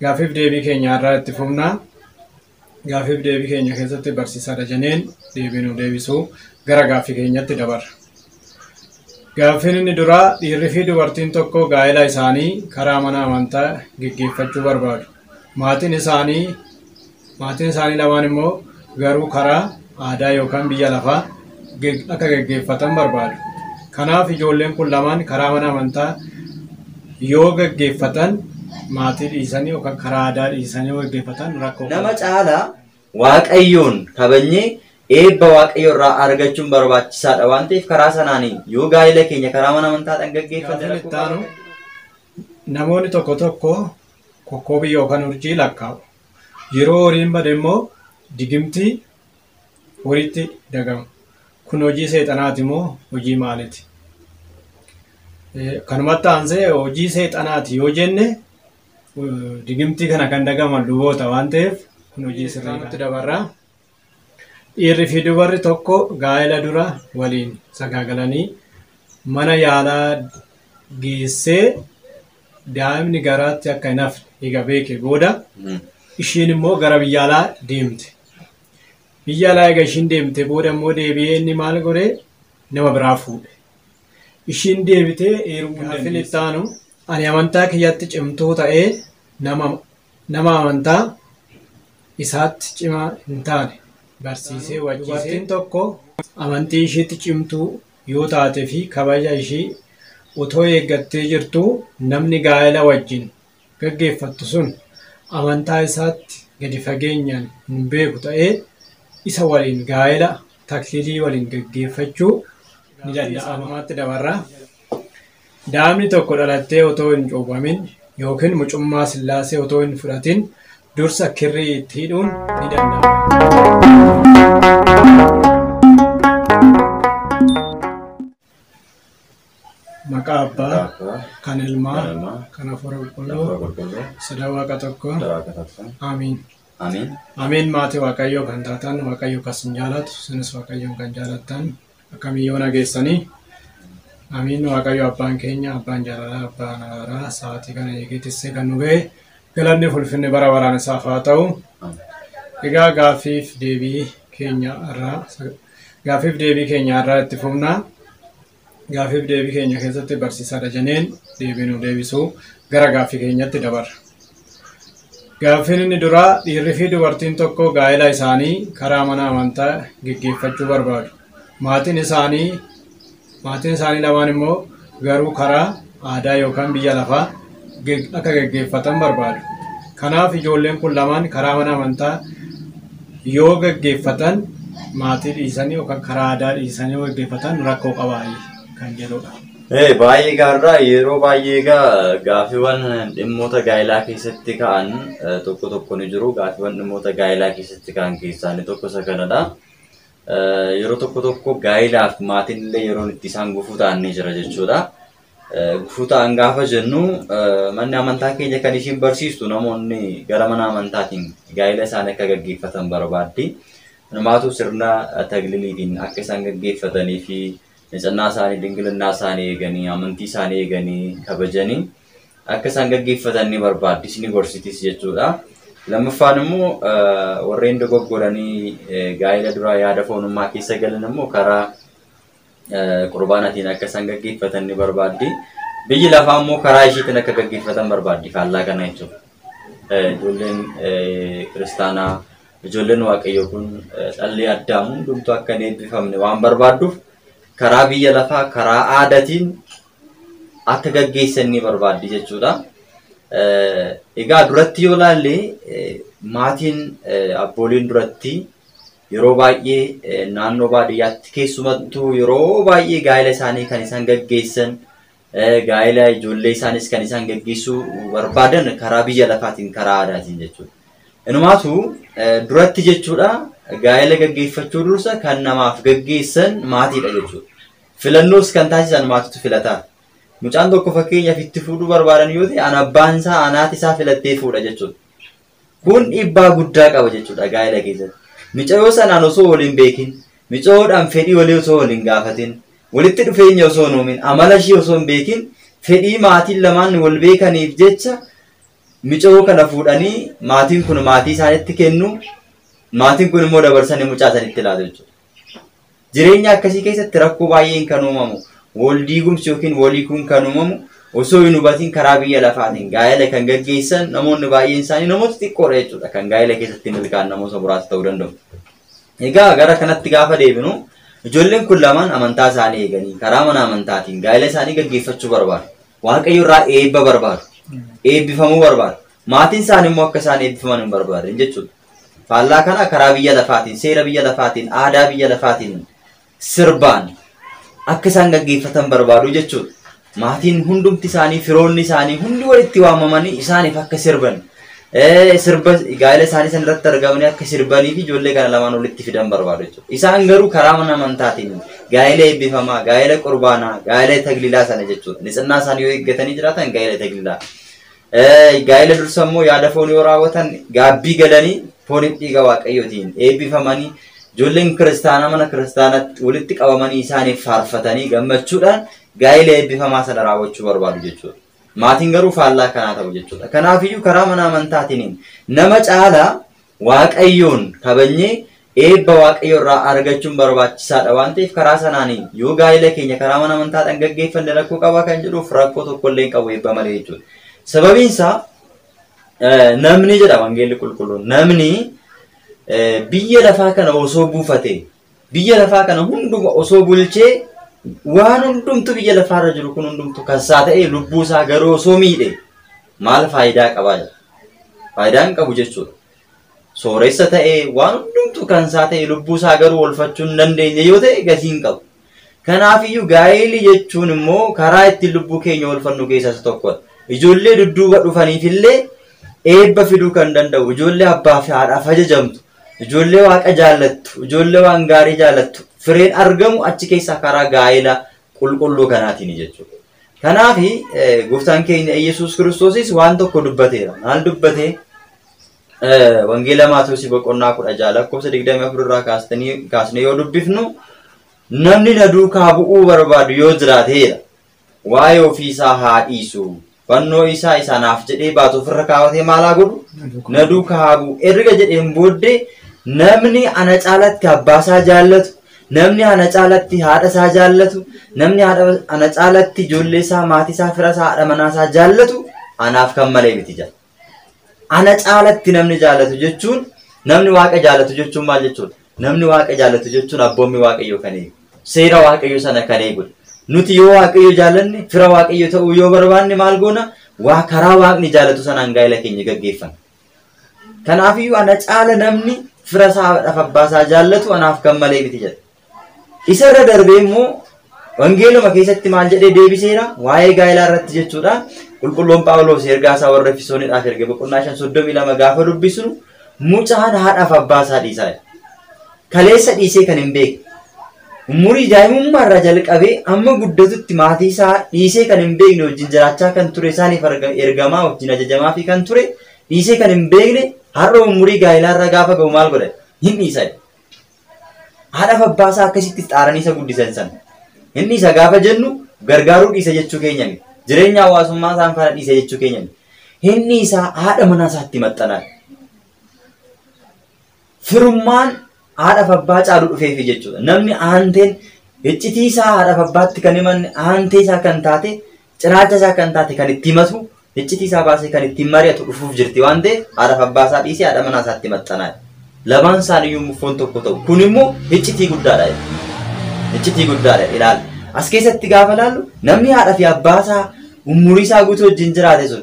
Gaaffiif deebii keenya irraa itti fufnaa. Gaaffiif deebii keenya keessatti barsiisaa Dajaneen deebii nu deebisuu gara gaaffii keenyatti dabarra. Gaaffiin inni duraa dhiirri fi dubartiin tokko gaa'ela isaanii karaa mana amantaa geggeeffachuu barbaadu. Maatiin isaanii lamaan immoo garuu karaa aadaa yookaan biyya lafaa akka geggeeffatan barbaadu. Kanaaf ijoolleen kun lamaan karaa mana amantaa yoo geggeeffatan maatii dhiisanii yookaan karaa aadaa dhiisanii yoo geggeeffatan rakkoo Nama caalaa Waaqayyoon kabajnee eebba Waaqayyo irraa argachuun barbaachisaadha waan ta'eef karaa sanaanii yoo gaa'ela keenya karaa mana amantaadhaan gaggeeffanne Gaaffiin itti aanu namoonni tokko tokko kokkoobii yookaan urjii lakkaa'u. Yeroo horiin bade immoo digimtii horiitti dagamu. Kun hojii seexanaati moo hojii maaliiti? Kanumatti aansee hojii seexanaati yoo jenne digimtii kana kan dagaman luboota waan ta'eef kun hojii sirriitti dabarra. Dhiirri fi dubarri tokko gaa'ela dura waliin sagaagalanii mana yaalaa geessee daa'imni garaatti akka hin hafne eega beeke booda ishiin immoo gara biyya alaa deemte. Biyya alaa eega ishiin deemte booda immoo deebi'ee inni maal godhee nama biraa fuudhe. Ishiin deebitee heerumuu hin itti aanu ani amantaa kiyyatti cimtuu ta'ee nama amantaa isaatti cimaa hin taane barsiisee wajjisee dubartiin tokko amantii ishiitti cimtuu yoo taate fi kabaja ishii otoo eeggattee jirtuu namni gaa'ela wajjin gaggeeffattu sun amantaa isaatti gadi fageenyaan hin beeku ta'ee isa waliin gaa'ela takliilii waliin gaggeeffachuu ni danda'ama. Dabarra. Daa'imni tokko dhalattee otoo hin cuuphamin yookiin mucummaa sillaasee otoo hin fudhatin dursa kirrii itti hidhuun ni danda'ama. Maqaa Abbaa, kan Ilmaa, kan Hafuura Qulqulluu, sadan Waaqa tokko. Amiin. Amiin. Amiin. Maatii Waaqayyoo kan taatan, Waaqayyo kan isin jaalatu, isinis Waaqayyoon kan jaalattan, akkamiyyoo nageessanii. Amiin. Waaqayyo Abbaan keenya, Abbaan jaalalaa, Abbaan araaraa, sa'aatii kana eegee tissee kan nu ga'e, galanni fulfinni bara baraan isaaf haa ta'u. Egaa gaaffiif deebii keenya irraa itti fufnaa. Gaaffiif deebii keenya keessatti barsiisaa Dajaneen deebii nu deebisuu gara gaaffii keenyatti dabarra. Gaaffiin inni duraa dhiirri fi dubartiin tokko gaa'ela isaanii karaa mana amantaa geggeeffachuu barbaadu. Maatiin isaanii lamaan immoo garuu karaa aadaa yookaan biyya lafaa akka gaggeeffatan barbaadu. Kanaaf ijoolleen kun lamaan karaa mana amantaa yoo gaggeeffatan maatii dhiisanii yookaan karaa aadaa dhiisanii yoo gaggeeffatan rakkoo qabaa kan jedhudha. Baay'ee gaariidha. Yeroo baay'ee egaa gaaffiiwwan dhimmoota gaa'elaa keessatti ka'an tokko tokko ni jiru. Gaaffiiwwan dhimmoota gaa'elaa keessatti ka'an keessaa inni tokko isa kanadha. Yeroo tokko tokko gaa'elaaf maatiin illee yeroo itti isaan gufuu ta'an ni jira jechuudha. Gufuu ta'an gaafa jennu manni amantaa keenya kan ishiin barsiistu namoonni gara mana amantaatiin gaa'ela isaanii akka gaggeeffatan barbaaddi. Namaatu sirna tagliliitiin akka isaan gaggeeffatanii fi nitsannaa isaanii, dingilinnaa isaanii eeganii, amantii isaanii eeganii, kabajanii akka isaan gaggeeffatan ni barbaaddis, ni gorsitis jechuudha. Lammaffaan immoo warreen dogoggoranii gaa'ela duraa yaada foonummaa keessa galan immoo karaa qurbaanaatiin akka isaan gaggeeffatan ni barbaaddi. Biyyi lafaa immoo karaa ishiitiin akka gaggeeffatan barbaaddi faallaa kana jechuudha. Ijoolleen kiristaanaa, ijoolleen Waaqayyoo kun dhalli addaam hundumtuu akka hin eebbifamne waan barbaadduuf karaa biyya lafaa karaa aadaatiin akka gaggeessan ni barbaaddi jechuudha. Egaa duratti yoo ilaalle maatiin abbooliin duratti yeroo baay'ee naannoo baadiyyaatti keessumattuu yeroo baay'ee gaa'ela isaanii kan isaan gaggeessan gaa'ela ijoollee isaanis kan isaan gaggeessuu barbaadan karaa biyya lafaatiin karaa aadaatiin jechuudha. Inumaatu duratti jechuudha gaa'ela gaggeeffachuu dursa kan namaaf gaggeessan maatiidha jechuudha. Filannoos kan taasisan maatiitu filataa. Mucaan tokko fakkeenyaaf itti fuudhuu barbaadan yoo ta'e an abbaan isaa anaati isaa filattee fuudha jechuudha. Kun dhiibbaa guddaa qaba jechuudha gaa'ela keessatti. Mucayyoo sanaan osoo waliin beekin, mucayyoodhaan fedhii walii osoo waliin gaafatin, walitti dhufeenya osoo hin uumin, amala ishii osoo hin beekin, fedhii maatiin lamaan wal beekaniif jecha micoo kana fuudhanii maatiin kun maatii isaanitti kennu, maatiin kun immoo dabarsanii mucaa isaanitti laatu jechuudha. Jireenya akkasii keessatti rakkoo baay'een kan uumamu, wal diigumsi yookiin waliikuun kan uumamu osoo hin hubatiin karaa biyya lafaatiin gaa'ela kan gaggeessan namoonni baay'een isaanii namoota xiqqoodha jechuudha. Kan gaa'ela keessatti milkaa'an namoota muraasa ta'uu danda'u. Egaa gara kanatti gaafa deebinu ijoolleen kun lamaan amantaa isaanii eeganii karaa mana amantaatiin gaa'ela isaanii gaggeeffachuu barbaadu. Waaqayyo irraa eebba barbaadu. Eebbifamuu barbaadu. Maatiin isaanii immoo akka isaan eebbifaman hin barbaadan jechuudha. Faallaa kana karaa biyya lafaatiin, seera biyya lafaatiin, aadaa biyya lafaatiin sirbaan akka isaan gaggeeffatan barbaadu jechuudha. Maatiin hundumti isaanii, firoonni isaanii hundi walitti waamamanii isaaniif akka sirban, sirba gaa'ela isaanii san irratti argamanii akka sirbanii fi ijoollee kana lamaan walitti fidan barbaadu jechuudha. Isaan garuu karaa mana amantaatiin gaa'ela eebbifamaa, gaa'ela qurbaanaa, gaa'ela taglilaa sana jechuudha. Nitsinnaa isaanii yoo eeggatanii jiraatan gaa'ela taglilaa. Gaa'ela dursa immoo yaada foon yoo raawwatan gaabbii galanii fooniif dhiiga waaqayyootiin eebbifamanii ijoolleen kiristaanaa mana kiristaanaatti walitti qabamanii isaaniif faarfatanii gammachuudhaan gaa'ela eebbifamaa sana raawwachuu barbaadu jechuudha. Maatiin garuu faallaa kanaa ta'u jechuudha. Kanaafiyyuu karaa mana amantaatiin nama caalaa waaqayyoon kabajnee eebba waaqayyo irraa argachuun barbaachisaadha waan ta'eef karaa sanaanii yoo gaa'ela keenya karaa mana amantaadhaan gaggeeffanne rakkoo qabaa kan jedhuuf rakkoo tokkollee hin qabu eebba malee jechuudha. Sababiin isaa namni jedha wangeelli qulqulluun namni biyya lafaa kana osoo buufate biyya lafaa kana hunduma osoo bulchee waan hundumtu biyya lafaarra jiru kun hundumtu kassaa ta'e lubbuu isaa garuu osoo miidhe maal faayidaa qabaa jedha. Faayidaa hin qabu jechuudha. Sooressa ta'e waan hundumtu kansaa ta'e lubbuu isaa garuu oolfachuu hin dandeenye yoo ta'e gatii hin qabu. Kanaafiyyuu gaa'elli jechuun immoo karaa ittiin lubbuu keenya oolfannu keessaa isa tokkodha. Ijoollee dudduuba dhufaniifillee eebba fiduu kan danda'u, ijoollee abbaa fi haadhaaf ajajamtu, ijoollee waaqa jaallattu, ijoollee waan gaarii jaallattu, fireen argamu achi keessaa karaa gaa'ela qulqulluu kanaatiin jechuudha. Kanaaf gooftaan keenya Iyyasuus Kiristoosis waan tokko dubbateera. Maal dubbate? Wangeela Maatewos boqonnaa 16 lakkoofsa 24 irraa kaasnee yoo dubbifnu namni na duukaa bu'uu barbaadu yoo jiraateedha. Waa'ee ofiisaa haa dhiisu. Fannoo isaa isaanaaf jedhee baatu ofirra kaawwatee maal haa godhu? Na duukaa haa bu'u. Erga jedheen booddee namni ana caalatti abbaasaa jaallatu, namni ana caalatti haadha isaa jaallatu, namni ana caalatti ijoollee isaa, maatii isaa, fira isaa, haadha manaa isaa jaallatu anaaf kan malee miti jedha. Ana caalatti namni jaallatu jechuun namni waaqa jaallatu jechuun maal jechuudha? Namni waaqa jaallatu jechuun abboommi waaqayyoo kan eegu, seera waaqayyoo sana kan eegudha. Nuti yoo waaqayyo jaallanne fira waaqayyo ta'uu yoo barbaanne maal goona? Waa karaa waaqni jaallatu sanaan gaa'ela keenya gaggeeffanna. Kanaafiyyuu ana caala namni fira isaa haadhaaf abbaa isaa jaallatu anaaf kan malee miti jedha. Isa irra darbee immoo wangeeluma keessatti maal jedhee deebiseera? Waa'ee gaa'elaa irratti jechuudha. Qulqulluun Phaawulos ergaa isaa warra Efesooniidhaaf erge boqonnaa 5:32 gaafa dubbisnu mucaan haadhaaf abbaa isaa dhiisaa jedha. Kaleessa dhiisee kan hin beekne. Umurii daa'imummaa irraa jalqabee amma guddatutti maatii isaa dhiisee kan hin beekne wajjin jiraachaa kan ture isaaniif ergamaa wajjin ajajamaa fi kan ture dhiisee kan hin beekne har'a umurii gaa'elaa irra gaafa ga'u maal godha? Hin dhiisa. Haadhaaf abbaa isaa akkasitti xaaranii isa guddisan sana. Hin dhiisa gaafa jennu gargaaruu dhiisa jechuu keenya miti. Jireenya hawaasummaa isaan faana dhiisa jechuu keenya miti. Hin dhiisa haadha manaa isaatti maxxanaa. Firummaan haadhaaf abbaa caalu dhufeefi jechuudha. Namni aanteen iccitii isaa haadhaaf abbaatti kan himanne aantee isaa kan taate cinaacha isaa kan taate kan itti himatu iccitii isaa baasee kan ittiin mari'atu dhufuuf jirti waan ta'eef haadhaaf abbaa isaa dhiisee haadha manaa isaatti maxxanaa. Lamaan isaaniiyyuu foon tokko ta'u. Kun immoo iccitii guddaadha. Iccitii guddaadha ilaali. As keessatti gaafa ilaallu namni haadha fi abbaa isaa umurii isaa guutuu wajjin jiraate sun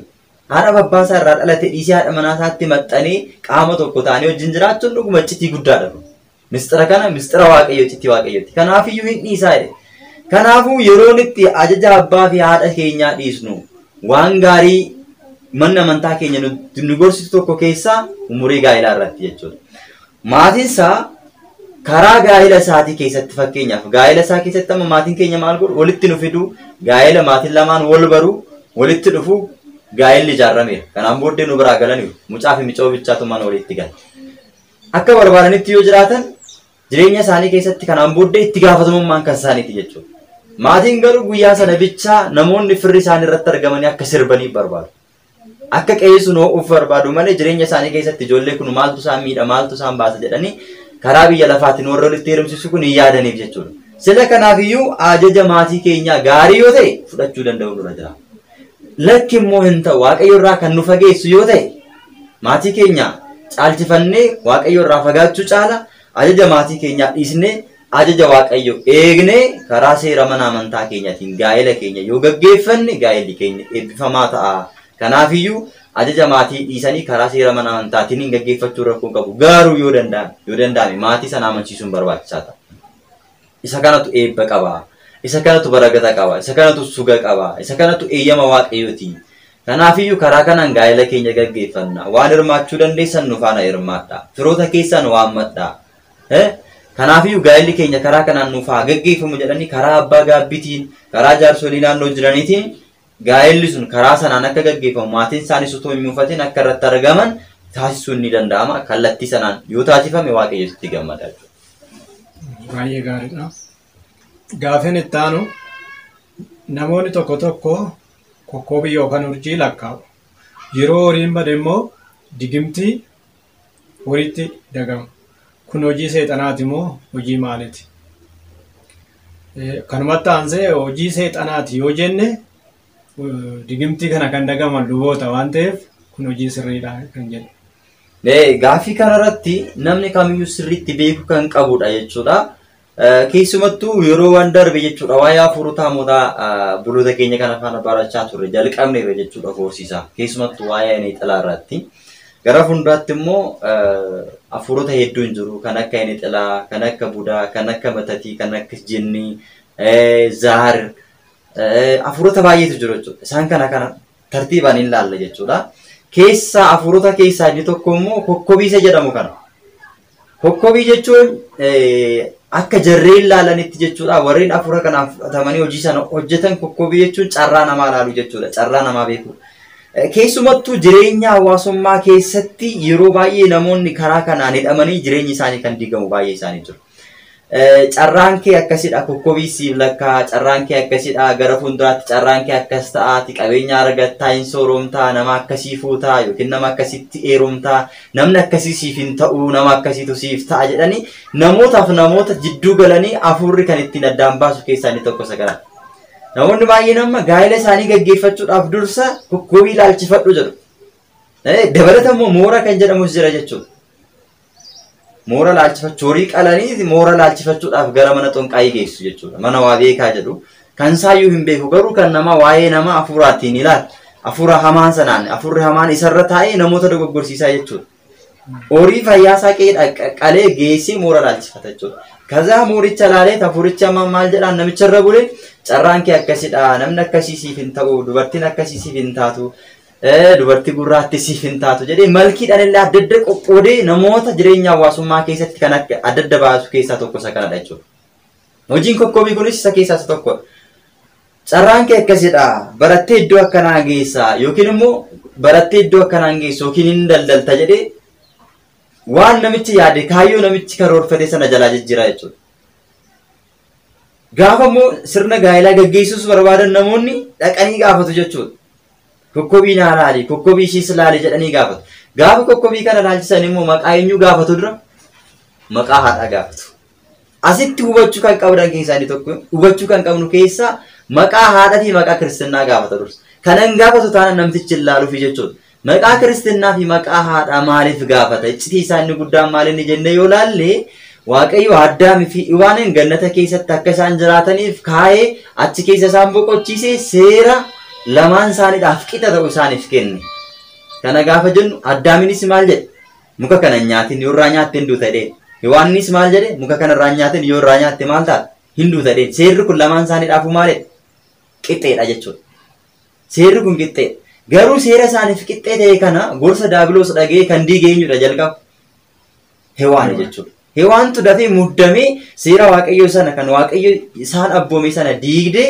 haadha abbaa isaa irraa dhalate dhiisee haadha manaa isaatti maxxanee qaama tokko ta'anii wajjin jiraachuun dhuguma iccitii guddaadha. Mistira kana mistira waaqayyo iccitii waaqayyooti. Kanaafiyyuu hin dhiisaa jedhe. Kanaafuu yeroon itti ajaja abbaa fi haadha keenyaa dhiisnu waan gaarii manni amantaa keenya nu gorsitu tokko keessaa umurii gaa'elaa irratti jechuudha. Maatiin isaa karaa gaa'ela isaatii keessatti fakkeenyaaf gaa'ela isaa keessatti amma maatiin keenya maal godhu walitti nu fidu gaa'ela maatiin lamaan wal baru walitti dhufu gaa'elli ijaarameera. Kanaan booddee nu biraa galaniiru mucaa fi micoo bichaatu mana walitti gala. Akka barbaadanitti yoo jiraatan jireenya isaanii keessatti kanaan booddee itti gaafatamummaan kan isaaniiti jechuudha. Maatiin garuu guyyaa sana bichaa namoonni firri isaanii irratti argamanii akka sirbaniif barbaadu. Akka qe'ee sun ho'uuf barbaadu malee jireenya isaanii keessatti ijoollee kun maaltu isaan miidha, maaltu isaan baasa jedhanii karaa biyya lafaatiin warra walitti heerumsiisu kun hin yaadaniif jechuudha. Sila kanaafiyyuu ajaja maatii keenyaa gaarii yoo ta'e fudhachuu danda'u nurra jira. Lakki immoo hin ta'u, Waaqayyo irraa kan nu fageessu yoo ta'e maatii keenya caalchifannee Waaqayyo irraa fagaachuu caala ajaja maatii keenyaa dhiisnee ajaja Waaqayyo eegnee karaa seera mana amantaa keenyaatiin gaa'ela keenya yoo gaggeeffanne gaa'elli keenya eebbifamaa ta'a. Kanaafiyyuu ajaja maatii dhiisanii karaa seera mana amantaatiin hin gaggeeffachuu rakkoo qabu. Garuu yoo danda'ame maatii sana amansiisuun barbaachisaa ta'a. Isa kanatu eebba qaba. Isa kanatu baragata qaba. Isa kanatu suga qaba. Isa kanatu eeyyama Waaqayyooti. Kanaafiyyuu karaa kanaan gaa'ela keenya gaggeeffanna. Waan hirmaachuu dandeessan nu faana hirmaadha. Firoota keessan waammadha. Kanaafiyyuu gaa'elli keenya karaa kanaan nuuf haa gaggeeffamu jedhanii karaa abbaa gaabbitiin, karaa jaarsolii naannoo jiraniitiin gaa'elli sun karaa sanaan akka gaggeeffamu maatiin isaaniis otoo hin muufatin akka irratti argaman taasisuun ni danda'ama. Kallattii sanaan yoo taasifame Waaqayyo sitti gammada jechuudha. Baay'ee gaariidha. Gaaffiin itti aanu namoonni tokko tokko kokkoobii yookaan urjii lakkaa'u. Yeroo horiin bade immoo digimtii horiitti dagamu. Kun hojii seexanaati moo hojii maaliiti? Kanumatti aansee hojii seexanaati yoo jenne digimtii kana kan dagaman luboota waan ta'eef kun hojii sirriidha kan jedhu. Gaaffii kanarratti namni kamiyyuu sirriitti beekuu kan qabudha jechuudha. Keessumattuu yeroo waan darbe jechuudha waa'ee hafuurota hamootaa buloota keenya kana faana barachaa turre jalqabneerra jechuudha horsiisaa. Keessumattuu waa'ee inni xilaa irratti. Gara fuulduraatti immoo hafuurota hedduun jiru kan akka inni xilaa, kan akka budaa, kan akka matatii, kan akka jinnii, zaar hafuurota baay'eetu jiru jechuudha. Isaan kana tartiibaan hin laalla jechuudha. Keessaa hafuurota keessaa inni tokko immoo kokkobiisa jedhamu kana. Kokkobii jechuun akka jarreen laalanitti jechuudha. Warreen hafuura kanaan fudhatamanii hojii sana hojjetan kokkobii jechuun carraa namaa laalu jechuudha. Carraa namaa beeku. Keessumattuu jireenya hawaasummaa keessatti yeroo baay'ee namoonni karaa kanaan hidhamanii jireenyi isaanii kan diigamu baay'ee isaanii jiru. Carraan kee akkasidha, kokkobii siif lakkaa, carraan kee akkasidha, gara fuulduraatti carraan kee akkas ta'aati, qabeenya argattaa, hin sooromtaa, nama akkasii fuutaa yookiin nama akkasitti heerumtaa, namni akkasii siif hin ta'u, nama akkasiitu siif ta'a jedhanii namootaaf namoota jidduu galanii hafuurri kan ittiin addaan baasu keessaa inni tokko isa kana. Namoonni baay'een amma gaa'ela isaanii gaggeeffachuudhaaf dursa kokkobii ilaalchifadhu jedhu. Dabalata immoo moora kan jedhamus jira jechuudha. Moora laalchifachuu horii qalanii moora laalchifachuudhaaf gara mana xonqaayii geessu jechuudha. Mana waa beekaa jedhu. Kan isaayyuu hin beeku garuu kan nama waa'ee nama hafuuraatiin ilaala. Hafuura hamaan sanaan hafuurri hamaan isarra taa'ee namoota dogoggorsiisaa jechuudha. Horii fayyaasaa qe'ee qalee geessee moora laalchifata jechuudha. Kazaa mooricha laalee hafuuricha maal jedhaan namicha irra bulee carraan kee akkasidha, namni akkasii siif hin ta'u, dubartiin akkasii siif hin taatu, dubartii gurraatti siif hin taatu jedhee malkiidhaan illee adda adda qoqqoodee namoota jireenya hawaasummaa keessatti kan akka adda adda baasu keessaa tokko isa kanadha jechuudha. Hojiin kokkobii kunis isa keessaa isa tokkodha. Carraan kee akkasidha, barattee iddoo akkanaa geessa yookiin immoo barattee iddoo akkanaa hin geessu yookiin hin daldalta jedhee waan namichi yaade kaayyoo namichi karoorfate sana jalaa jijjiira jechuudha. Gaafa immoo sirna gaa'elaa gaggeessuus barbaadan namoonni dhaqanii gaafatu jechuudha. Kokkobii naa laali, kokkobii ishiis laali jedhanii gaafatu. Gaafa kokkobii kana laalchisan immoo maqaa eenyuu gaafatu dura? Maqaa haadhaa gaafatu. Asitti hubachuu kan qabdan keessaa inni tokko hubachuu kan qabnu keessaa maqaa haadhaa fi maqaa kiristinnaa gaafata dursa. Kanan gaafatu taanaan namtichi hin laaluufi jechuudha. Maqaa kiristinnaa fi maqaa haadhaa maaliif gaafata? Iccitii isaa inni guddaan maal inni jennee yoo laalle Waaqayyo Addaamii fi Hiwaanin gannata keessatti akka isaan jiraataniif kaa'ee achi keessa isaan boqochiisee seera lamaan isaaniidhaaf qixa ta'u isaaniif kenne. Kana gaafa jennu Addaaminis maal jedhe? Muka kana hin nyaatin yoo irraa nyaatte hin duuta jedheen. Hiwaanis maal jedhe? Muka kana irraa hin nyaatin yoo irraa nyaatte maal taata? Hin duuta jedheen. Seerri kun lamaan isaaniidhaafuu maalidha? Qixxeedha jechuudha. Seerri kun qixxeedha. Garuu seera isaaniif qixxee ta'e kana gorsa Daabiloos dhaga'ee kan diige eenyudha jalqaba? Hewaani jechuudha. Hewaantu dafee muddamee seera Waaqayyoo sana kan Waaqayyo isaan abboome sana diigdee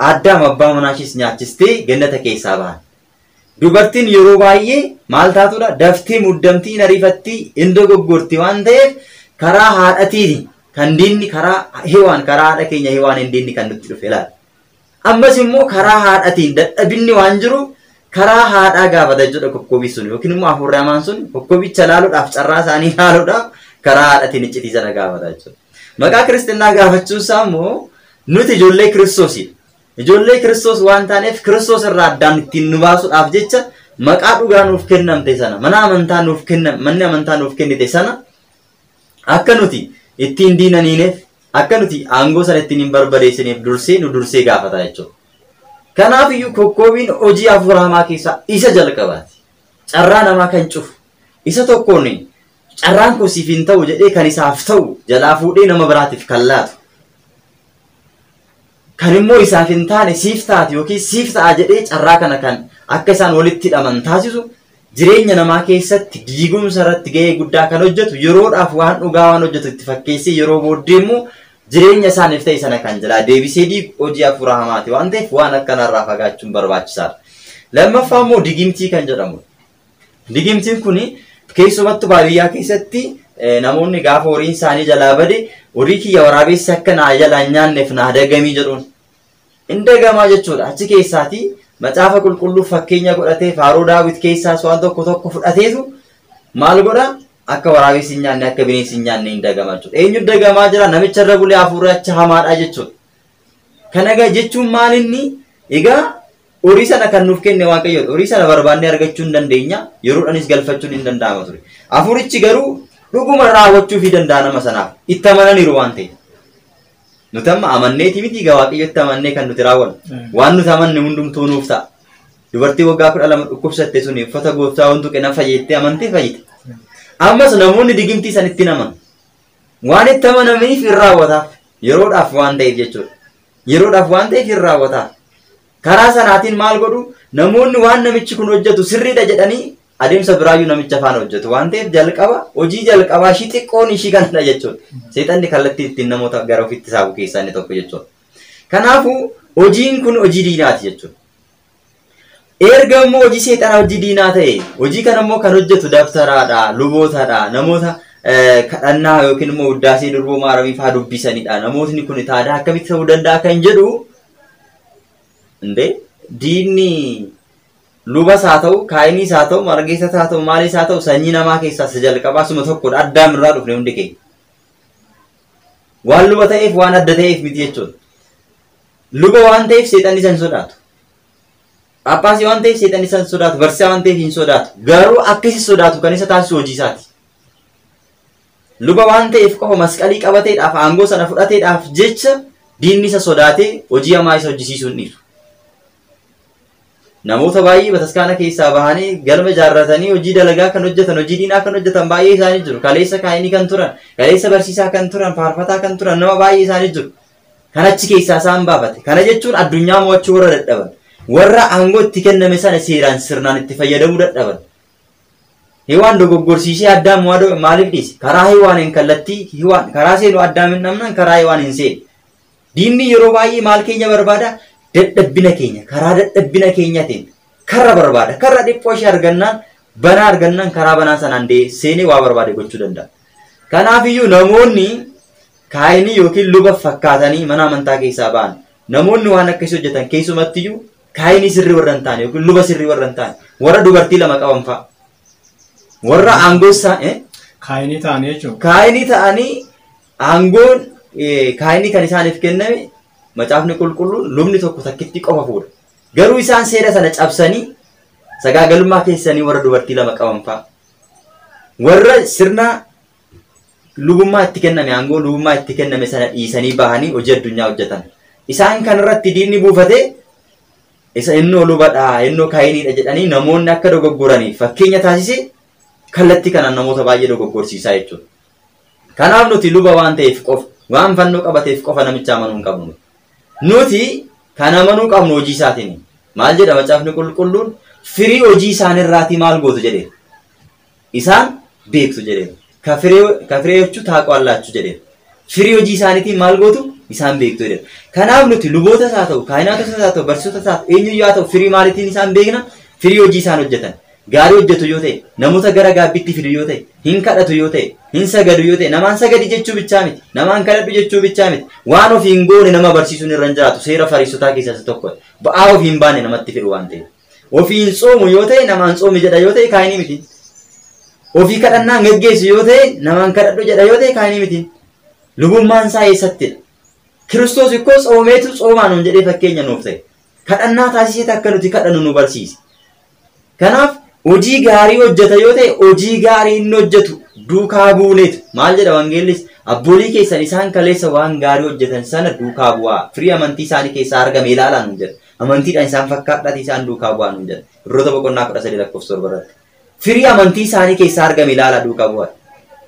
Addaam abbaa manaa ishees nyaachistee gannata keessaa bahan. Dubartiin yeroo baay'ee maal taatudha? Daftee muddamtii hin ariifattii hin dogoggorti waan ta'eef karaa haadhatiini kan diinni karaa Hewaan karaa haadha keenya Hewaan hin diinni kan nutti dhufe laala. Ammas immoo karaa haadhatiin dadhabinni waan jiru Karaa haadhaa gaafata jechuudha kokkobii sun yookiin immoo hafuurri hamaan sun kokkobicha laaluudhaaf carraa isaanii laaluudhaaf karaa haadhatiin iccitii sana gaafata jechuudha. Maqaa kiristinnaa gaafachuun isaa immoo nuti ijoollee Kiristoosidha. Ijoollee Kiristoos waan taaneef Kiristoos irraa addaan ittiin nu baasuudhaaf jecha maqaa dhugaa nuuf kennamte sana mana amantaa nuuf kennam manni amantaa nuuf kennite sana akka nuti ittiin diinaniineef akka nuti aangoo sana ittiin hin barbadeessineef dursee nu dursee gaafata jechuudha. Kanaaf iyyuu kokkoobiin hojii hafuura hamaa keessaa isa jalqabaati. Carraa namaa kan cufu isa tokkoon carraan koo siif hin ta'u jedhee kan isaaf ta'u jalaa fuudhee nama biraatiif kan laatu. Kan immoo isaaf hin taane siif taati yookiin siif ta'a jedhee carraa kana kan akka isaan walitti hidhaman taasisu jireenya namaa keessatti diigumsa irratti gahee guddaa kan hojjetu yeroodhaaf waan dhugaa waan hojjetu itti fakkeessee yeroo booddee immoo jireenya isaaniif ta'e sana kan jalaa deebisee diigu hojii hafuura hamaati waan ta'eef waan akkanarraa fagaachuun barbaachisaadha. Lammaffaa immoo digimtii kan jedhamudha. Digimtiin kun keessumattuu baadiyyaa keessatti namoonni gaafa horiin isaanii jalaa bade horii kiyya waraabessi akka naa jalaa hin nyaanneef naa dagamii jedhuun. Hin dagamaa jechuudha. Achi keessaatii macaafa qulqulluu fakkeenya godhatee faaruu Daawit keessaas waan tokko tokko fudhateetu maal godha? Akka waraabessi hin nyaanne akka bineensi hin nyaanne hin dagamaa jechuudha. Eenyu dagamaa jira? Namicha irra bulee hafuurri achi hamaadha jechuudha. Kana egaa jechuun maal inni? Egaa horii sana kan nuuf kenne Waaqayyoodha. Horii sana barbaannee argachuu hin dandeenya. Yeroodhaanis galfachuun hin danda'ama ture. Hafuurichi garuu dhuguma raawwachuu fi danda'a nama sanaaf. Itti amananiiru waan ta'eef. Nuti amma amanneeti miti egaa Waaqayyotti amannee kan nuti raawwannu. Waan nuti amanne hundumtuu nuuf ta'a. Dubartii waggaa 12 dhukkubsatte suni uffata gooftaa wantu qina fayyettee amantee fayyite. Ammas namoonni digimtii san ittiin amanu. Waan itti amanamaniif hin raawwataaf. Yeroodhaaf waan ta'eef jechuudha. Yeroodhaaf waan ta'eef hin raawwataaf. Karaa sanaatiin maal godhu? Namoonni waan namichi kun hojjetu sirriidha jedhanii adeemsa biraayyuu namicha faana hojjetu waan ta'eef jalqaba hojii jalqabaa ishii xiqqoon ishii kanadha jechuudha. Seexanni kallattii ittiin namoota gara ofiitti saabu keessaa inni tokko jechuudha. Kanaafuu hojiin kun hojii diinaati jechuudha. Erga immoo hojii seexanaa hojii diinaa ta'e hojii kana immoo kan hojjetu dabtaraadha, lubootadha, namoota kadhannaa yookiin immoo uddaasee durboo maaramii fa'aa dubbisanidha. Namootni kun taadaa akkamitti ta'uu danda'a kan jedhu indee diinni lubas haa ta'u, kaayiniis haa ta'u, margeessas haa ta'u, maaliis haa ta'u sanyii namaa keessaa isa jalqabaa suma tokkodha. Addaam irraa dhufne hundi keenya. Waan luba ta'eef waan adda ta'eef miti jechuudha. Luba waan ta'eef seexanni isa hin sodaatu. Phaaphaasii waan ta'eef seexanni isa hin sodaatu. Barsiisaa waan ta'eef hin sodaatu. Garuu akka isa sodaatu kan isa taasisu hojii isaati. Luba waan ta'eef qofa masqalii qabateedhaaf aangoo sana fudhateedhaaf jecha diinni isa sodaatee hojii hamaa isa hojjisiisuu hin dhiisu. Namoota baay'ee bataskaana keessaa bahanii galma ijaarratanii hojii dalagaa kan hojjetan, hojii diinaa kan hojjetan baay'ee isaanii jiru. Kaleessa kaayinii kan turan, kaleessa barsiisaa kan turan, faarfataa kan turan nama baay'ee isaanii jiru. Kan achi keessaa isaan baafate. Kana jechuun addunyaa mo'achuu warra dadhaban, warra aangoo itti kenname sana seeraan sirnaan itti fayyadamuu dadhaban. Hewaan dogoggorsiisee Addaam maaliif dhiise? Karaa Hewaan hin kallattii Hewaan karaa seenu Addaam hin dhabnaan karaa Hewaan hin seenu. Diinni yeroo baay'ee maal keenya barbaada? Dadhabbina keenya karaa dadhabbina keenyatiin karra barbaada. Karra dhiphoo ishee argannaan banaa argannaan karaa banaa sanaan seenee waa barbaade gochuu danda'a. Kanaafiyyuu namoonni kaayinii yookiin luba fakkaatanii mana amantaa keessaa ba'an namoonni waan akkasii hojjetan keessumattiyyuu kaayinii sirrii warra hin taane yookiin luba sirrii warra hin taane warra dubartii lama qaban fa'a. Warra aangoo isaa Kaayinii ta'anii jechuudha. Kaayinii ta'anii aangoon kaayinii kan isaaniif kenname macaafni qulqulluun lubni tokko takkitti qofa fuudha. Garuu isaan seera sana cabsanii sagaagalummaa keessanii warra dubartii lama qaban fa'a. Warra sirna lubummaa itti kenname aangoo lubummaa itti kenname sana dhiisanii bahanii hojii addunyaa hojjetan. Isaan kanarratti diinni buufatee isa innoo lubadhaa innoo kaayiniidha jedhanii namoonni akka dogoggoraniif fakkeenya taasisee kallattii kanaan namoota baay'ee dogoggorsiisaa jechuudha. Kanaaf nuti luba waan ta'eef qofa waan fannoo qabateef qofa namicha amanuu hin qabnu. Nuti kan amanuu qabnu hojii isaatiin. Maal jedha macaafni qulqulluun? Firii hojii isaanirraatii maal gootu jedhee? Isaan beektu jedhee. Ka firee jechuu taaqoo jedhee. Firii hojii isaaniitiin maal gootu? Isaan beektu jedhee. Kanaaf nuti lubootas haa ta'u, kaayinaatas haa ta'u, barsiisotas haa ta'u, eenyuyyuu haa ta'u firii maaliitiin isaan beekna? Firii hojii isaan hojjetan. Gaarii hojjetu yoo ta'e, namoota gara gaabbiitti fidu yoo ta'e, hin kadhatu yoo ta'e, hin sagadu yoo ta'e, namaan sagadi jechuu bichaa miti, namaan kadhadhu jechuu bichaa miti. Waan ofii hin goone nama barsiisuun irra hin jiraatu seera fariisotaa keessaa isa tokko. Ba'aa ofii hin baane namatti fedhu waan ta'eef. Ofii hin tsoomu yoo ta'e namaan tsoomi jedha yoo ta'e kaayinii miti. Ofii kadhannaa hin geggeessu yoo ta'e namaan kadhadhu jedha yoo ta'e kaayinii miti. Lubummaan isaa eessattidha? Kiristoos ikkoo tsoomeetu tsoomaa nuun jedhee fakkeenya nuuf ta'e. Kadhannaa taasiseet akka nuti kadhannu nu barsiise. Kanaaf hojii gaarii hojjeta yoo ta'e hojii gaarii inni hojjetu duukaa buuneetu. Maal jedha Wangeellis? Abboolii keessan isaan kaleessa waan gaarii hojjetan sana duukaa bu'aa. Firii amantii isaanii keessaa argame ilaalaa nuun jedha. Amantiidhaan isaan fakkaadhaati isaan duukaa bu'aa nuun jedha. Ibroota boqonnaa 13 lakkoofsa 7 irratti. Firii amantii isaanii keessaa argame ilaalaa duukaa bu'aa.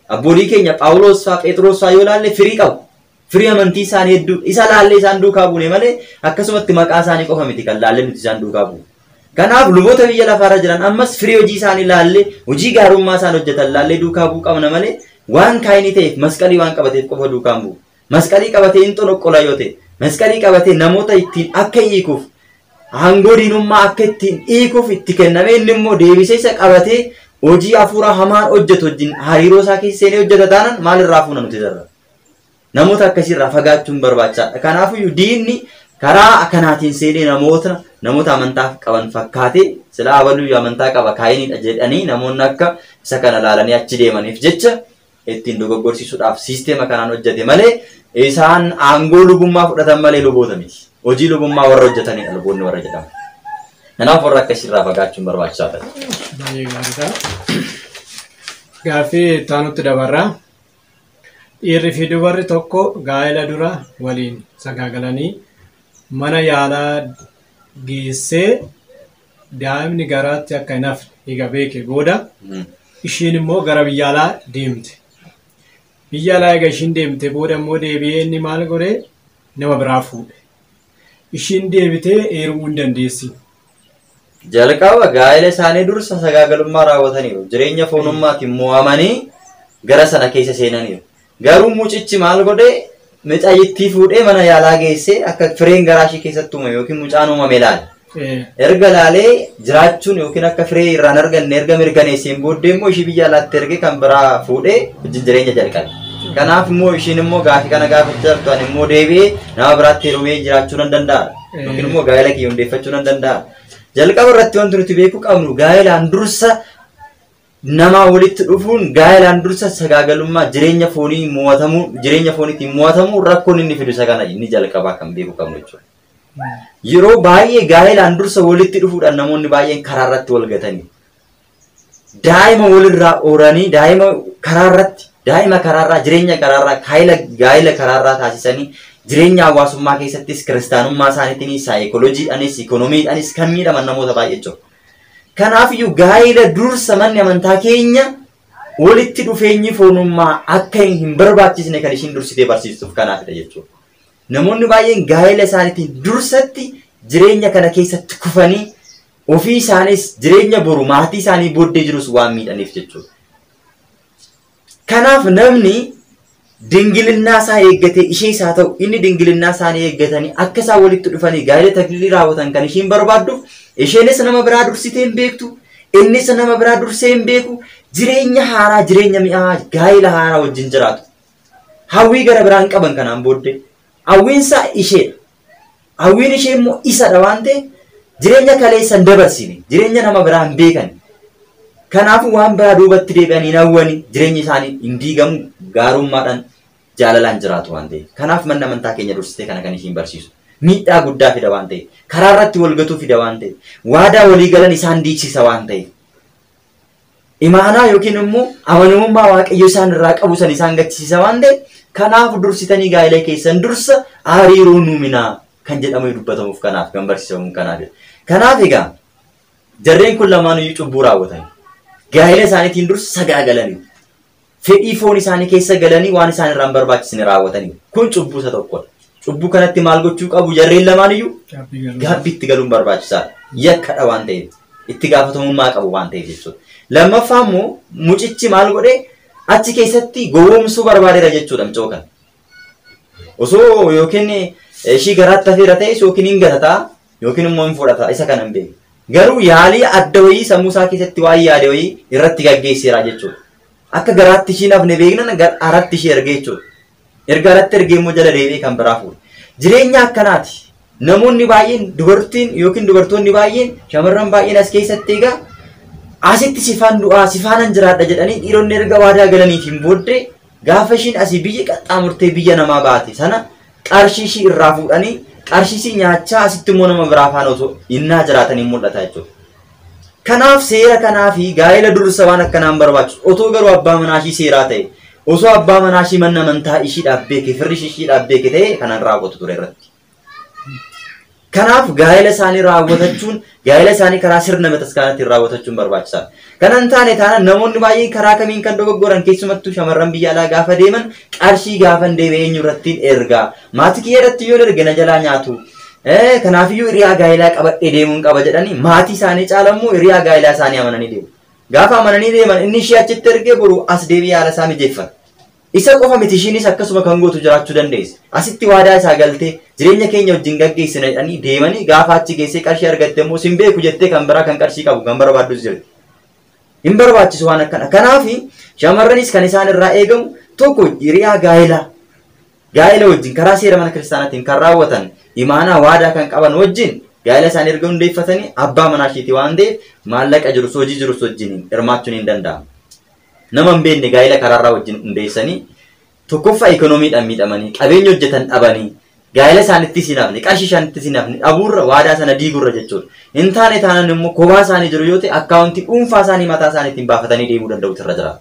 Abboolii keenya Phaawulos fa'aa Phexros fa'aa yoo ilaalle firii qabu. Firii amantii isaanii hedduu isa laallee isaan duukaa buune malee akkasumatti maqaa isaanii qofa miti kan laallee nuti isaan duukaa buune. Kanaaf luboota biyya lafaarra jiran ammas firii hojii isaanii laallee hojii gaarummaa isaan hojjetan laallee duukaa bu'uu qabna malee waan kaayinii ta'eef masqalii waan qabateef qofa duukaan bu'u. Masqalii qabatee hin xonoqqola yoo ta'e, masqalii qabatee namoota ittiin akka hiikuuf aangoo diinummaa akka ittiin hiikuuf itti kenname inni immoo deebisee isa qabatee hojii hafuura hamaan hojjetu wajjin hariiroo isaa keessa seenee hojjeta taanaan maalirraa fuuna nuti irra? Namoota akkasiirraa fagaachuun barbaachisaadha. Kanaafiyyuu diinni karaa akkanaatiin seenee namoota amantaa qaban fakkaatee silaa abaluu amantaa qaba kaayiniidha jedhanii namoonni akka isa kana laalanii achi deemaniif jecha ittiin dogoggorsiisuudhaaf siisteema kanaan hojjete malee isaan aangoo lubummaa fudhatan malee luboota miti. Hojii lubummaa warra hojjetanidha luboonni warra jedhaman. Kanaaf warra akkasiirraa fagaachuun barbaachisaa ta'a. Baay'ee gaariidha. Gaaffii itti aanutti dabarraa. Dhiirri fi dubarri tokko gaa'ela dura waliin sagaagalanii mana yaalaa geessee daa'imni garaatti akka hin hafne eega beeke booda ishiin immoo gara biyya alaa deemte. Biyya alaa eega ishiin deemte booda immoo deebi'ee inni maal godhee nama biraa fuudhe. Ishiin deebitee heerumuu hin dandeessi. Jalqaba gaa'ela isaanii dursa sagaagalummaa raawwataniiru. Jireenya foonummaatiin mo'amanii gara sana keessa seenaniiru. Garuu mucichi maal godhee mucayyittii fuudhee mana yaalaa geessee akka fireen garaa ishee keessatti uumame yookiin mucaan uumame ilaale. Erga laalee jiraachuun yookiin akka firee irraan arganne erga mirkaneesseen booddee immoo ishii biyya alaatti ergee kan biraa fuudhee wajjin jireenya jalqabe. Kanaaf immoo ishiin immoo gaafii kana gaafachaa jirtu ani immoo deebi'ee nama biraatti heerumee jiraachuu nan danda'a. Yookiin immoo gaa'ela kiyya hundeeffachuu nan danda'a. Jalqaba irratti wanti nuti beekuu qabnu gaa'elaan dursa namaa walitti dhufuun gaa'elaan dursa sagaagalummaa jireenya foonii mo'atamuu jireenya fooniitiin mo'atamuu rakkoon inni fidu isa kana inni jalqabaa kan beekuu qabnu jechuudha. Yeroo baay'ee gaa'elaan dursa walitti dhufuudhaan namoonni baay'een karaa irratti wal gatanii daa'ima walirraa ooranii daa'ima karaa irratti daa'ima karaarraa jireenya karaarraa gaa'ela karaarraa taasisanii jireenya hawaasummaa keessattis kiristaanummaa isaaniitiinis saayikolojiidhaanis ikoonomiidhaanis kan miidhaman namoota baay'ee jiru. Kanaafiyyuu gaa'ela dursa manni amantaa keenya walitti dhufeenyi foonummaa akka hin barbaachisne kan ishiin dursitee barsiistuuf kanaafidha jechuudha. Namoonni baay'een gaa'ela isaaniitiin dursatti jireenya kana keessatti kufanii ofii isaanis jireenya boru maatii isaanii booddee jirus waan miidhaniif jechuudha. Kanaaf namni dingilinnaa isaa eeggatee ishee isaa ta'u inni dingilinnaa isaanii eeggatanii akka isaan walitti dhufanii gaa'ela takliilii raawwatan kan ishiin barbaadduuf isheenis nama biraa dursitee hin beektu innis nama biraa dursee hin beeku jireenya haaraa jireenya mi'aa gaa'ela haaraa wajjin jiraatu. Hawwii gara biraan qaban kanaan booddee hawwiinsaa isheedha. Hawwiin ishee immoo isadha waan ta'eef jireenya kaleessa hin dabarsine jireenya nama biraa hin beekan. Kanaafuu waan biraa duubatti deebi'anii hin hawwani jireenyi isaanii hin diigamu gaarummaadhaan jaalalaan jiraatu waan ta'eef. Kanaaf manni amantaa keenya dursitee kana kan ishiin barsiisu. Miidhaa guddaa fida waan ta'eef. Karaa irratti wal gatuu fida waan ta'eef. Waadaa walii galan isaan diigsisa waan ta'eef. Imaanaa yookiin immoo amanamummaa waaqayyo isaan irraa qabu san isaan gachisiisa waan ta'eef. Kanaaf dursitanii gaa'ela keessan dursa hariiroo nuuminaa kan jedhamu dubbatamuuf kanaaf kan barsiisamuuf kanaaf. Kanaaf egaa jarreen kun lamaanuyyuu cubbuu raawwatan. Gaa'ela isaaniitiin dursa sagaagalanii fedhii foon isaanii keessa galanii waan isaan irraa hin barbaachisne raawwatanii kun cubbuu isa tokkodha. Cubbuu kanatti maal gochuu qabu jarreen lamaaniyyuu gaabbiitti galuun barbaachisaadha. Yakkadha waan ta'eef itti gaafatamummaa qabu waan ta'eef jechuudha. Lammaffaa immoo mucichi maal godhee achi keessatti gowwoomsuu barbaadeera jechuudha mucoo kana. Osoo yookiin ishii garaatti hafeera ta'es yookiin hin gatataa yookiin immoo hin fudhata isa kana hin beeku. Garuu yaalii adda wayii sammuu isaa keessatti waan yaade wayii irratti gaggeesseera jechuudha. Akka garaatti ishiin hafne beeknan aratti ishee ergee jechuudha. Erga aratti ergee immoo jala deebi'ee kan biraa fuudha. Jireenya akkanaati. Namoonni baay'een dubartiin yookiin dubartoonni baay'een shamarran baay'een as keessatti egaa asitti sifaan du'aa sifaanan jiraadha jedhanii dhiironni erga waadaa galaniitiin booddee gaafa ishiin asii biyya qaxxaamurtee biyya namaa baate sana qarshii ishii irraa fuudhanii qarshii ishii nyaachaa asitti immoo nama biraa faana osoo innaa jiraatanii mul'ata jechuudha. Kanaaf seera kanaa fi gaa'ela dursa waan akkanaan barbaachisu otoo garuu abbaa manaa ishii seeraa ta'e osoo abbaa manaa ishii manna amantaa ishiidhaaf beeke firri ishiidhaaf beeke ta'e kanaan raawwatu ture irratti. Kanaaf gaa'ela isaanii raawwatachuun gaa'ela isaanii karaa sirna bataskaanaatiin raawwatachuun barbaachisaadha. Kana hin taane taanaan namoonni baay'een karaa kamiin kan dogoggoran keessumattuu shamarran biyya alaa gaafa deeman qarshii gaafa hin deebi'e eenyu irratti ergaa maatii kiyya irratti yoo erge na jalaa nyaatu. Kanaafiyyuu hiriyaa gaa'elaa qabadhee deemuun qaba jedhanii maatii isaanii caalammoo hiriyaa gaa'elaa isaanii amananii deemu. Gaafa amananii deeman inni ishee achitti ergee boru as deebi'ee haala isaa mijeeffata. Isa qofa miti ishiinis akkasuma kan gootu jiraachuu dandeessi. Asitti waadaa isaa galtee jireenya keenya wajjin gaggeessina jedhanii deemanii gaafa achi geessee qarshii argatte immoo sin beeku jettee kan biraa kan qarshii qabu kan barbaaddus jirti. Hin barbaachisu waan akkana. Kanaaf shamarranis kan isaan irraa eegamu tokko hiriyaa gaa'elaa. Gaa'ela wajjin karaa seera mana kiristaanaatiin kan raawwatan imaanaa waadaa kan qaban wajjin gaa'ela isaanii erga hundeeffatanii abbaa manaa isheetii waan ta'eef maallaqa jirus hojii jirus wajjin hirmaachuun hin danda'amu. Nama hin beekne gaa'ela karaarraa wajjin hundeessanii tokkoffaa ikoonomiidhaan miidhamanii qabeenya hojjetan dhabanii gaa'ela isaaniitti hin hafne qarshii isaaniitti hin hafne dhabuurra waadaa sana diigurra jechuudha. Hin taane taanaan immoo kophaa isaanii jiru yoo ta'e akkaawuntii dhuunfaa isaanii mataa isaaniitiin baafatanii deemuu danda'utu irra jira.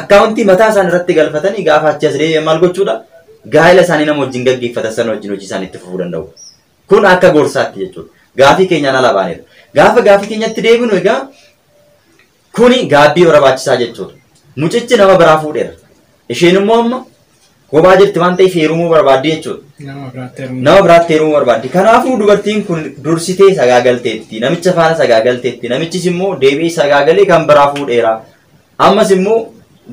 Akkaawuntii mataa isaanii irratti galfatanii gaafa achi as deebi'an maal gochuudha? Gaa'ela isaanii nama wajjin gaggeeffatan sana wajjin hojii isaanii itti fufuu danda'u. Kun akka gorsaatti jechuudha. Gaafii keenyaan ala baanedha. Gaafa gaafii keenyatti deebinu egaa kuni gaabbii barbaachisaa jechuudha. Mucichi nama biraa fuudheera. Isheen immoo amma kophaa jirti waan ta'eef heerumuu barbaaddi jechuudha. Nama biraatti heerumuu barbaaddi. Kanaafuu dubartiin kun dursitee sagaagalteetti, namicha faana sagaagalteetti, namichis immoo deebi'ee sagaagalee kan biraa fuudheera. Ammas immoo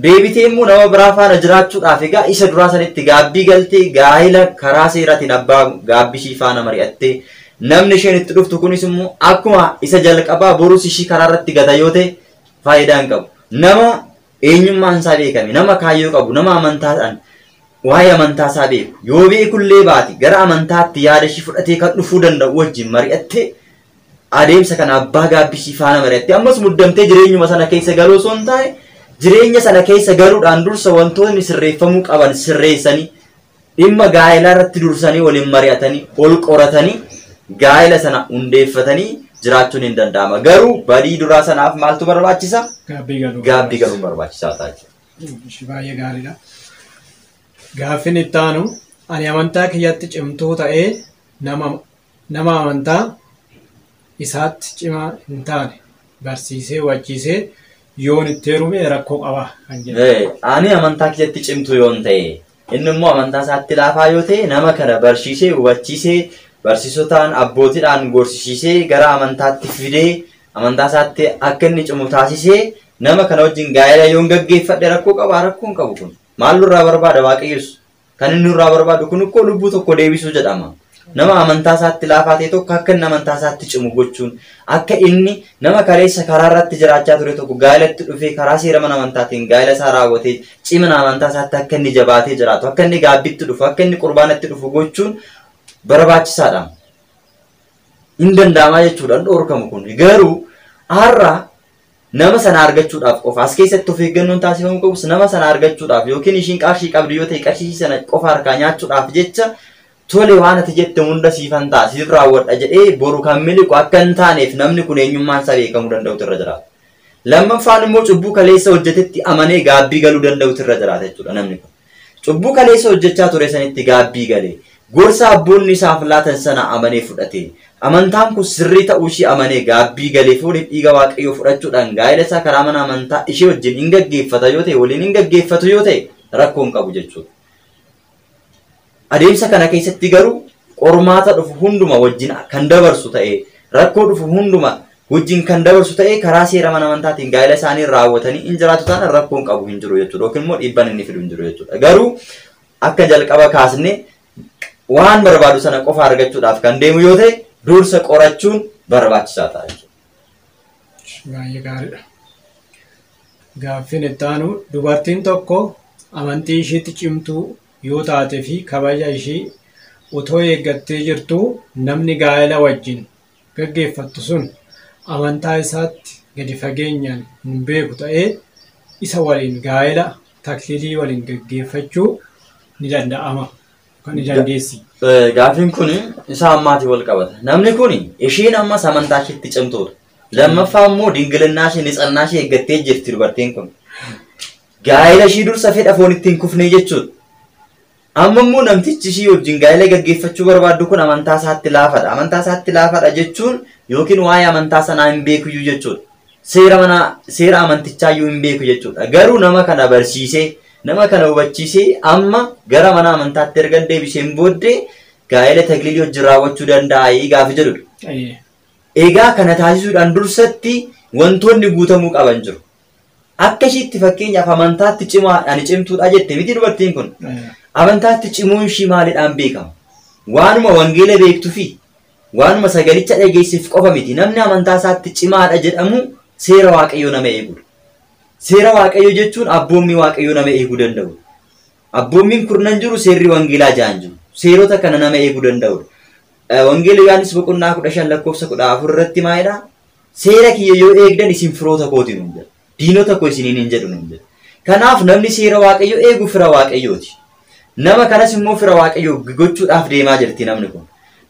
deebitee immoo nama biraa faana jiraachuudhaaf egaa isa duraa sanitti gaabbii galtee gaa'ela karaa seeraatiin abbaa gaabbii ishii faana mari'attee namni isheen itti dhuftu kunis immoo akkuma isa jalqabaa borus ishii karaa irratti gata yoo ta'e faayidaa hin qabu. Nama eenyummaan isaa beekame, nama kaayyoo qabu, nama amantaadhaan waa'ee amantaa isaa beeku yoo beekullee baate gara amantaatti yaada ishii fudhatee kan dhufuu danda'u wajjin mari'attee adeemsa kana abbaa gaabbii ishii faana mari'attee ammas muddamtee jireenyuma sana keessa galuu osoo hin taane jireenya sana keessa galuudhaan dursa wantoonni sirreeffamuu qaban sirreessanii dhimma gaa'elaa irratti dursanii waliin mari'atanii ol qoratanii gaa'ela sana hundeeffatanii jiraachuun hin danda'ama. Garuu badii duraa sanaaf maaltu barbaachisa? Gaabbii galuun barbaachisaa ta'a. Baay'ee gaariidha. Gaaffiin itti aanu ani amantaa kiyyatti cimtuu ta'ee nama amantaa isaatti cimaa hin taane barsiisee hubachiisee yoon itti heerume rakkoo qaba kan jedhu. Ani amantaa kiyyatti cimtuu yoon ta'e inni immoo amantaa isaatti laafaa yoo ta'e nama kana barsiisee hubachiisee barsiisotaan abbootiidhaan gorsisiisee gara amantaatti fidee amantaa isaatti akka inni cimu taasisee nama kana wajjin gaa'ela yoon gaggeeffadhe rakkoo qaba rakkoo hin qabu kun. Maal nurraa barbaada Waaqayyus? Kan inni nurraa barbaadu kun ikkoo lubbuu tokko deebisuu jedhama. Nama amantaa isaatti laafaa ta'e tokko akka inni amantaa isaatti cimu gochuun akka inni nama kaleessa karaa irratti jiraachaa ture tokko gaa'elatti dhufee karaa seera mana amantaatiin gaa'ela isaa raawwatee cimina amantaa isaatti akka inni jabaatee jiraatu akka inni gaabbitti dhufu akka inni qurbaanatti dhufu gochuun barbaachisaadha. Hin danda'amaa jechuudha hin dhoorkamu kun. Garuu har'a nama sana argachuudhaaf qofa as keessatti of eeggannoon taasifamuu qabus nama sana argachuudhaaf yookiin ishiin qarshii qabdu yoo ta'e qarshii sana qofa harkaa nyaachuudhaaf jecha tole waan ati jette hunda siifan ta'a siif raawwadha jedhee boru kan miliqu akka hin taaneef namni kun eenyummaan isaa beekamuu danda'utu irra jiraata. Lammaffaan immoo cubbuu kaleessa hojjetetti amanee gaabbii galuu danda'utu irra jiraata jechuudha namni kun. Cubbuu kaleessa hojjechaa ture sanitti gaabbii galee gorsa abboonni isaaf laatan sana amanee fudhate amantaan kun sirrii ta'uu ishee amanee gaabbii galee fooniif dhiiga Waaqayyoo fudhachuudhaan gaa'ela isaa karaa mana amantaa ishee wajjin hin gaggeeffata yoo ta'e waliin hin gaggeeffatu yoo ta'e rakkoo hin qabu jechuudha. Adeemsa kana keessatti garuu qormaata dhufu hunduma wajjin kan dabarsu ta'e rakkoo dhufu hunduma wajjin kan dabarsu ta'e karaa seera mana amantaatiin gaa'ela isaanii raawwatanii hin jiraatu taanaan rakkoo hin qabu hin jiru jechuudha yookiin immoo dhiibbaan inni fidu hin jiru jechuudha. Garuu akka jalqaba kaasne waan barbaadu sana qofa argachuudhaaf kan deemu yoo ta'e dursa qorachuun barbaachisaa ta'a jechuudha. Baay'ee gaariidha. Gaaffiin itti aanu dubartiin tokko amantii ishiitti cimtuu yoo taate fi kabaja ishii otoo eeggattee jirtuu namni gaa'ela wajjin gaggeeffattu sun amantaa isaatti gadi fageenyaan hin beeku ta'ee isa waliin gaa'ela takliilii waliin gaggeeffachuu ni danda'ama. Kan ni dandeessi. Gaaffiin kun isa ammaatiin wal qabata. Namni kun isheen ammas amantaa isheetti cimtuudha. Lammaffaa immoo dingilinnaa ishee nitsannaa ishee eeggattee jirti dubartiin kun. Gaa'ela ishii dursa fedha foon ittiin kufnee jechuudha. Amma immoo namtichi ishii wajjin gaa'ela gaggeeffachuu barbaaddu kun amantaa isaatti laafadha. Amantaa isaatti laafadha jechuun yookiin waa'ee amantaa sanaa hin beekuyyuu jechuudha. Seera mana seera amantichaa iyyuu hin beeku jechuudha. Garuu nama kana barsiisee nama kana hubachiisee amma gara mana amantaatti erga deebiseen booddee gaa'ela tagliilii wajjin raawwachuu danda'a gaafa jedhudha. Egaa kana taasisuudhaan dursatti wantoonni guutamuu qaban jiru. Akka ishiitti fakkeenyaaf amantaatti cimaa ani cimtuudha jette miti dubartiin kun. Amantaatti cimuun ishii maaliidhaan beekama? Waanuma wangeela beektuu fi waanuma sagalicha dhageessiif qofa miti. Namni amantaa isaatti cimaadha jedhamu seera waaqayyoo nama eegudha. Seera waaqayyoo jechuun abboommii waaqayyoo nama eeguu danda'u. Abboommiin kurnan jiru seerri wangeelaa ja'an jiru. Seerota kana nama eeguu danda'udha. Wangeela Yohaannis boqonnaa 15 lakkoofsa 14 irratti maalidha? Seera kiyya yoo eegdan isin firoota kooti nuun jedha. Diinota koo isiniin hin jedhu nuun jedha. Kanaaf namni seera waaqayyoo eegu fira waaqayyooti. Nama kanas immoo fira waaqayyoo gochuudhaaf deemaa jirti namni kun.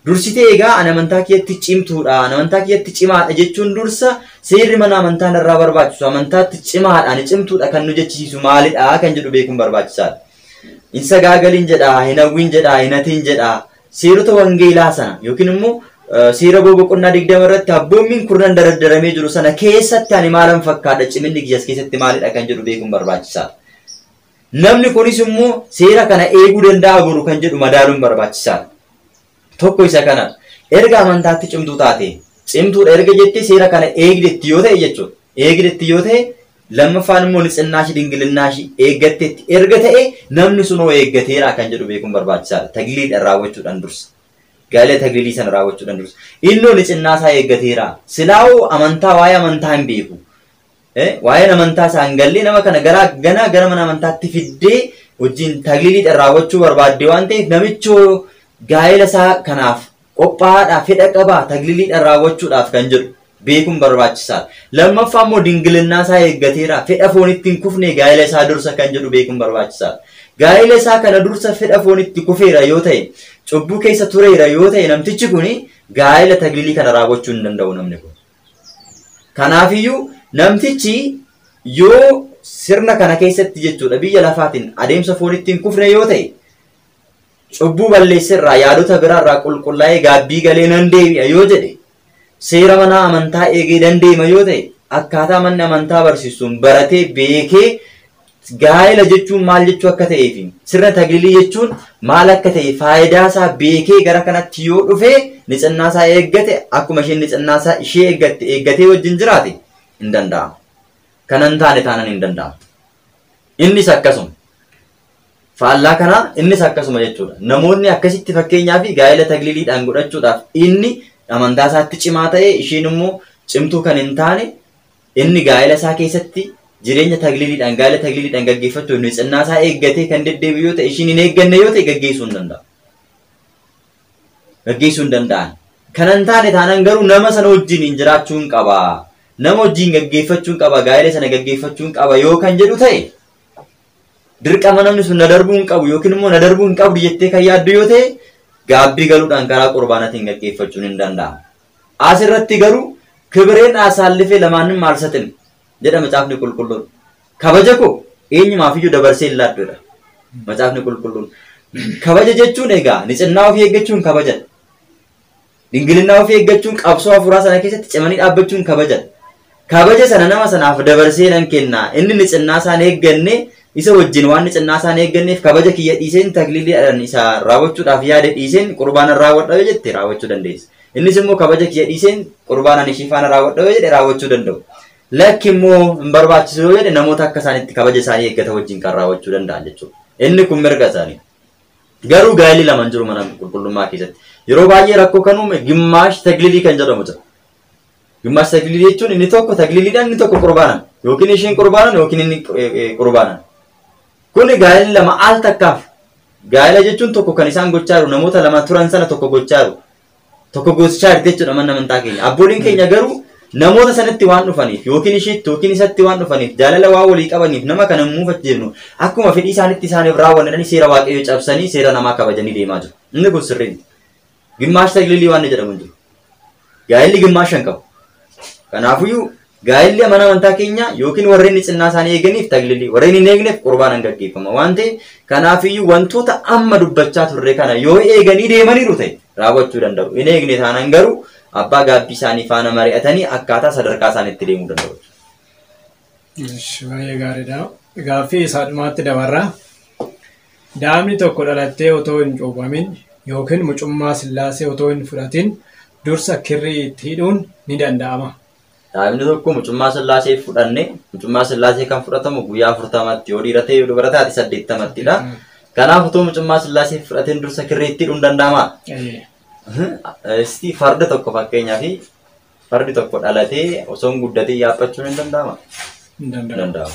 Dursitee egaa ani amantaa kiyyatti cimtuudha, ani amantaa kiyyatti cimaadha jechuun dursa seerri mana amantaa irraa barbaachisu amantaatti cimaadha, ani cimtuudha kan nu jechisiisu maalidha kan jedhu beekuun barbaachisaadha. Hin sagaagaliin jedha, hin hawwiin jedha, hin hatiin jedha. Seerota wangeelaa sana yookiin immoo seera boqonnaa 20 irratti abboommiin kurnan daradaramee jiru sana keessatti ani maalan fakkaadha ciminni kiyyas keessatti maalidha kan jedhu beekuun barbaachisaadha. Namni kunis immoo seera kana eeguu danda'a boru kan jedhu madaaluun barbaachisaadha. Tokko isa kana erga amantaatti cimtuu taate cimtuudha erga jettee seera kana eegdetti yoo ta'e jechuudha. Eegdetti yoo ta'e lammaffaan immoo nitsinnaa ishii dingilinnaa ishii eeggatteetti erga ta'e namni sunoo eeggateera kan jedhu beekuun barbaachisaadha. Tagliidhaan raawwachuudhaan dursa. Gaa'ela tagliilii sana raawwachuudhaan dursa. Innoo nitsinnaa isaa eeggateera. Silaa'uu amantaa waa'ee amantaa hin beeku. Waa'een amantaa isaa hin gallee nama kana gara mana amantaatti fiddee wajjin tagliiliidhaan raawwachuu barbaadde waan ta'eef namichoo gaa'ela isaa kanaaf qophaa'aadhaa fedha qabaa tagliiliidhaan raawwachuudhaaf kan jedhu beekuun barbaachisaadha. Lammaffaa immoo dingilinnaa isaa eeggateera fedha foonitti hin kufne gaa'ela isaa dursa kan jedhu beekuun barbaachisaadha. Gaa'ela isaa kana dursa fedha foonitti kufeera yoo ta'e cubbuu keessa tureera yoo ta'e namtichi kun gaa'ela tagliilii kana raawwachuu hin danda'u namni kun. Kanaafiyyuu namtichi yoo sirna kana keessatti jechuudha biyya lafaatiin adeemsa foonitti hin kufne yoo ta'e cubbuu balleesserraa yaadota biraarraa qulqullaa'ee gaabbii galee nan deebi'a yoo jedhe seera mana amantaa eegee dandeema yoo ta'e akkaataa manni amantaa barsiisuun baratee beekee gaa'ela jechuun maal jechuu akka ta'ee fi sirna tagliilii jechuun maal akka ta'e faayidaa isaa beekee gara kanatti yoo dhufe nitsinnaa isaa eeggate akkuma isheen nitsinnaa isaa ishee eeggatte eeggatee wajjin jiraate hin danda'amu. Kana hin taane taanaan hin danda'amu. Innis akkasuma. Faallaa kanaa innis akkasuma jechuudha. Namoonni akkasitti fakkeenyaa fi gaa'ela tagliiliidhaan godhachuudhaaf inni amantaa isaatti cimaa ta'e isheen immoo cimtuu kan hin taane inni gaa'ela isaa keessatti jireenya tagliiliidhaan gaa'ela tagliiliidhaan gaggeeffachuuf nitsinnaa isaa eeggatee kan deddeebi'u yoo ta'e isheen hin eegganne yoo ta'e gaggeessuu hin danda'u. Gaggeessuu hin danda'an. Kan hin taane taanaan garuu nama sana wajjin hin jiraachuu hin qaba. Nama wajjin gaggeeffachuu hin qaba gaa'ela sana gaggeeffachuu hin qaba yoo kan jedhu ta'e dirqama namni sun na darbuu hin qabu yookiin immoo na darbuu hin qabdu jettee kan yaaddu yoo ta'e gaabbii galuudhaan karaa qurbaanaatiin gaggeeffachuun hin danda'amu. Asirratti garuu kibireen asaalifee lamaanin maal saxin jedha macaafni qulqulluun. Kabaja koo eenyumaafiyyuu dabarsee hin laadduudha macaafni qulqulluun. Kabaja jechuun egaa nitsinnaa ofii eeggachuun kabajadha. Dingilinnaa ofii eeggachuun qabsoo hafuuraa sana keessatti cimanii dhaabbachuun kabajadha. Kabaja sana nama sanaaf dabarsee nan kenna. Inni nitsinnaa isaan eegganne isa wajjin waan nitsinnaa isaan eegganneef kabaja kiyya dhiiseen tagliiliidhaan isa raawwachuudhaaf yaada dhiiseen qurbaana raawwadha jette raawwachuu dandeessa. Innis immoo kabaja kiyya dhiiseen qurbaanaan ishii faana raawwadha jedhe raawwachuu danda'u. Lakki immoo hin barbaachisu yoo jedhe namoota akka isaaniitti kabaja isaanii eeggata wajjin kan raawwachuu danda'an jechuudha. Inni kun mirga isaanii. Garuu gaa'elli lama hin jiru mana qulqullummaa keessatti. Yeroo baay'ee rakkoo kan uume gimmaash tagliilii kan jedhamu jira. Gimmaash tagliilii jechuun inni tokko tagliiliidhaan inni tokko qurbaanaan yookiin isheen qurbaanaan yookiin inni qurbaanaan. Kuni gaa'elli lama al takkaaf Gaa'ela jechuun tokko kan isaan gochaa jiru namoota lama turan sana tokko gochaa jiru. Tokko gochaa jirti jechuudha manni amantaa keenya. Abbooliin keenya garuu namoota sanatti waan dhufaniif yookiin isheetti yookiin isatti waan dhufaniif jaalala waan walii qabaniif nama kana muufachiifnu akkuma fedhii isaanitti isaaniif raawwannanii seera waaqayyoo cabsanii seera namaa kabajanii deemaa jiru. Inni kun sirrii miti. Gimmaash taglilii waan jedhamu hin jiru. Gaa'elli gimmaasha hin qabu. Kanaafiyyuu gaa'elli mana amantaa keenya yookiin warreen cinnaa isaanii eeganiif taglilii warreen hin eegneef qurbaan gaggeeffama waan ta'eef kanaafiyyuu wantoota amma dubbachaa turre kana yoo eeganii deemaniiru ta'e raawwachuu danda'u. Hin eegne taanaan garuu abbaa gaabbii isaanii faana mari'atanii akkaataa sadarkaa isaaniitti deemuu danda'u. Baay'ee gaariidha. Gaaffii isaa dhumaatti dabarra. Daa'imni tokko dhalattee otoo hin cuuphamin yookiin mucummaa sillaasee otoo hin fudhatin dursa kirrii itti hidhuun ni danda'ama. Daa'imni tokko mucummaa sillaasee fudhanne mucummaa sillaasee kan fudhatamu guyyaa 40tti yoo dhiira ta'e yoo dubara taate 80ttidha. Kanaaf otoo mucummaa sillaasee fudhateen dursa kirrii itti hidhuun danda'amaa? Isti farda tokko fakkeenyaaf fardi tokko dhalatee osoo hin guddatin yaabbachuun hin danda'ama? Hin danda'amu.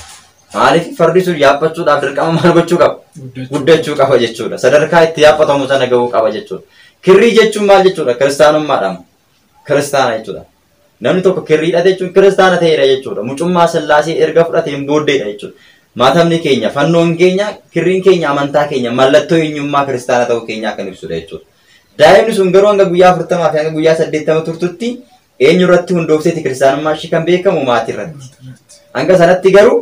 Maaliif fardi sun yaabbachuudhaaf dirqama maal gochuu qaba? Guddachuu qaba jechuudha. Sadarkaa itti yaabbatamu sana gahuu qaba jechuudha. Kirrii jechuun maal jechuudha? Kiristaanummaadhaan. Kiristaana jechuudha. Namni tokko kirrii hidhate jechuun kiristaana ta'eera jechuudha. Mucummaa sillaasee erga fudhateen booddeedha jechuudha. Maatamni keenya, fannoon keenya, kirriin keenya, amantaa keenya, mallattoo eenyummaa kiristaana ta'uu keenyaa kan ibsudha jechuudha. Daa'imni sun garuu hanga guyyaa 40 fi hanga guyyaa 80 turtutti eenyu irratti hundoofteeti kiristaanummaa ishii kan beekamu maatii irratti. Hanga sanatti garuu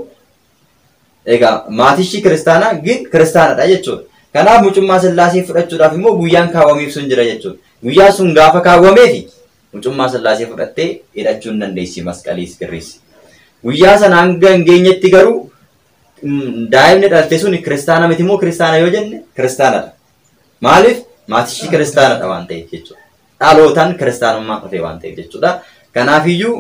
egaa maatii ishii kiristaanaa gin kiristaanadha jechuudha. Kanaaf mucummaa sillaasee fudhachuudhaaf immoo guyyaan kaawwameef sun jira jechuudha. Guyyaa sun gaafa kaawwameefi mucummaa sillaasee fudhattee hidhachuu hin dandeessi masqaliis kirriis. Guyyaa sana hanga hin geenyetti garuu daa'imni dhalte sun kiristaana miti moo kiristaana yoo jenne kiristaanadha. Maaliif? Maatii ishii kiristaanadha waan ta'eef jechuudha. Dhalootaan kiristaanummaa dhufe waan ta'eef jechuudha. Kanaafiyyuu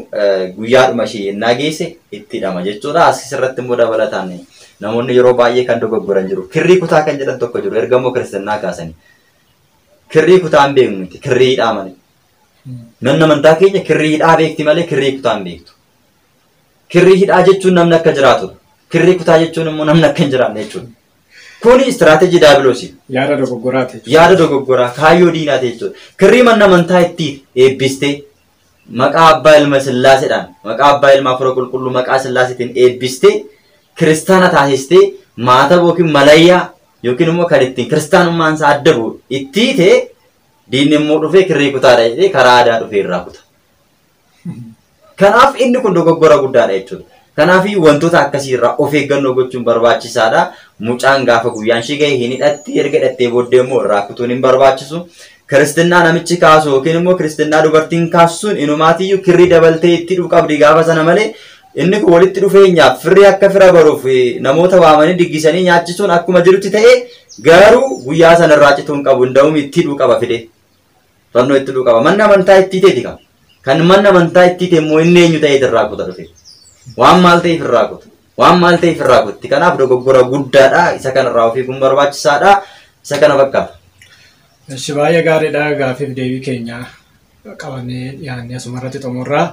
guyyaadhuma ishee yennaa geesse itti hidhama jechuudha. Asirratti immoo dabalataan namoonni yeroo baay'ee kan dogoggoran jiru. Kirrii kutaa kan jedhan tokko jiru. Erga immoo kiristinnaa kaasanii. Kirrii kutaa hin beeknu miti. Kirrii hidhaa malee. Namni amantaa keenya kirrii hidhaa beekti malee kirrii kutaa hin beektu. Kirrii hidhaa jechuun namni akka jiraatudha. Kirrii kutaa jechuun immoo namni akka hin jiraanne jechuudha. Kuni istiraateejii daabiloosii. Yaada dogoggoraati jechuudha. Yaada dogoggoraa kaayyoo diinaati jechuudha. Kirrii mana amantaa itti eebbistee maqaa abbaa ilma sillaaseedhaan maqaa abbaa ilma afura qulqulluu maqaa sillaaseetiin eebbistee kiristaana taasistee maataba yookiin malayyaa yookiin immoo kan ittiin kiristaanummaan isaa adda bu'u itti ta'e diinni immoo dhufee kirrii kutaadha jedhee karaa aadaa dhufee irraa kuta. Kanaaf inni kun dogoggora guddaadha jechuudha. Kanaaf wantoota akkasii irraa of eeggannoo gochuun barbaachisaadha. Mucaan gaafa guyyaan ishee gahe hin hidhatti erga hidhattee booddee immoo irraa kutuun hin barbaachisu. Kiristinnaa namichi kaasu yookiin immoo kiristinnaa dubartiin kaasuun inumaatiyyuu kirrii dabaltee itti hidhuu qabdi gaafa sana malee inni kun walitti dhufeenyaaf firri akka fira baruuf namoota waamanii diggisanii nyaachisuun akkuma jirutti ta'e garuu guyyaa sana irraa cituu hin qabu hunda'uun itti hidhuu qaba fide. Fannoo itti hidhuu qaba. Manni amantaa itti ta'eeti qaba. Kan manni amantaa itti ta'e immoo inni eenyu ta'eet irraa kuta dhufe. Waan maal ta'eef irraa kuta. Waan maal ta'eef irraa kutti. Kanaaf dogoggora guddaadha. Isa kanarraa of eeguun barbaachisaadha. Isa kana fakkaata. Ishi baay'ee gaariidha. Gaaffiif deebii keenya qabannee dhiyaannee asumarratti xumurraa.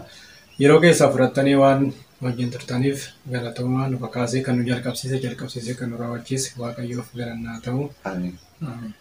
Yeroo keessaa fudhattanii waan wajjin turtaniif galatoomaa nu kakaasee kan nu jalqabsiise kan nu raawwachiise Waaqayyoof galannaa ta'u. Amiin. Amiin.